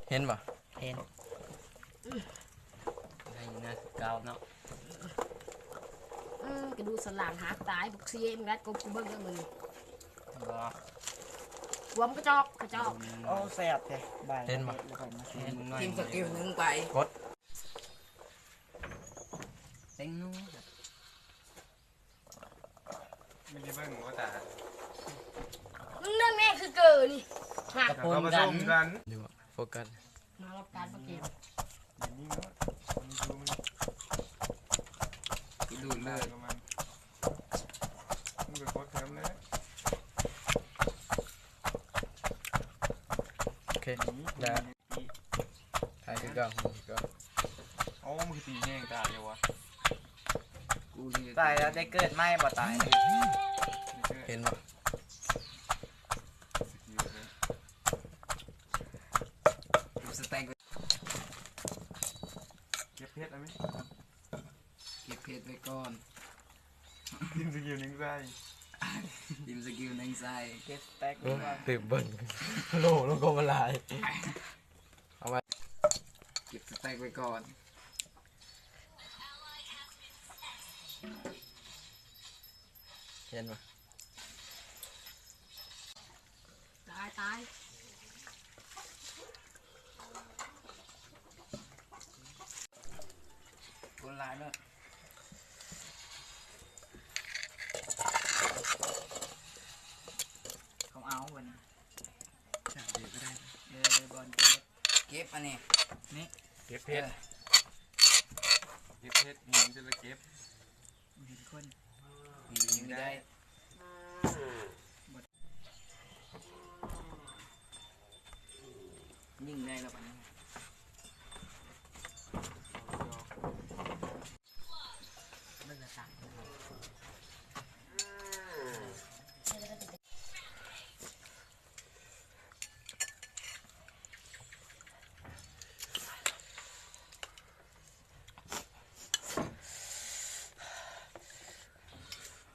ເຫັນບໍ່? ເຫັນ. ໃຫ້ໜ້າຄືເກົ່າເນາະ. ອືມ ກະດູກສັນຫຼັງຫັກຕາຍ ບັກເສຍ ມຶງໄດ້ກົບກູເບິ່ງເດີມື້ນີ້. ບໍ່ ຄວາມກະຈອກ ກະຈອກ. ໂອ້ ແຊບແທ້. ເຫັນບໍ່? ທີມສະກິວໜຶ່ງໄປ ກົດ ເຕັງນູ. ມັນຊິເບິ່ງບໍ່ຕາ. ມຶງເບິ່ງແມ່ຄືເກີນີ້. ຫາກ ກະປົນກັນ. ໂຟກັສ ມາລັບການປະເກມ. ໂອເຄ ໄດ້. ຖ່າຍຄືເກົ່າ ຖ່າຍຄືເກົ່າ. ໂອ້ ມັນຄືຕີແຮງຕາຍເລີຍວະ. ຕາຍແລ້ວໄດ້ເກີດໃໝ່ບໍ່ຕາຍ. ເຫັນບໍ່? ສະແຕັກ ເກັບເພັດໄດ້ໄໝ? ເກັບເພັດໄວ້ກ່ອນ. ທີມສະກິວໜຶ່ງໃສ່ ທີມສະກິວໜຶ່ງໃສ່. ເກັບສະແຕັກໄວ້ກ່ອນ. ເອີ ເຕັມເບິ່ງ ໂລ ໂລກໍບໍ່ຫຼາຍ. ເອົາໄວ້ ເກັບສະແຕັກໄວ້ກ່ອນ. ເຫັນບໍ່? ຕາຍ ຕາຍ. ຄົນຫຼາຍເນາະ. ເຂົາເອົາບັດນີ້. ເກັບ ເອີ ບອນເກັບ ເກັບອັນນີ້ ນີ້ ເກັບເພັດ ເອີ ເກັບເພັດ ຍິງຈົນລະເກັບ. ເຫັນຄົນ ຍິງໄດ້ ຍິງໄດ້ແລ້ວບັດນີ້.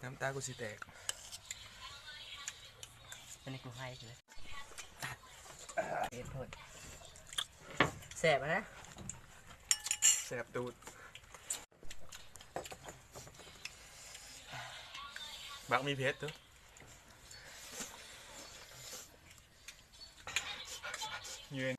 ນ້ຳຕາກູຊິແຕກ. ອັນນີ້ກູໄຫ້ເລີຍ. ເຮັດໂທດ. ແຊບນະ. ແຊບຕູດ. ບັກມີເຜັດເດີ. ເຢັນ.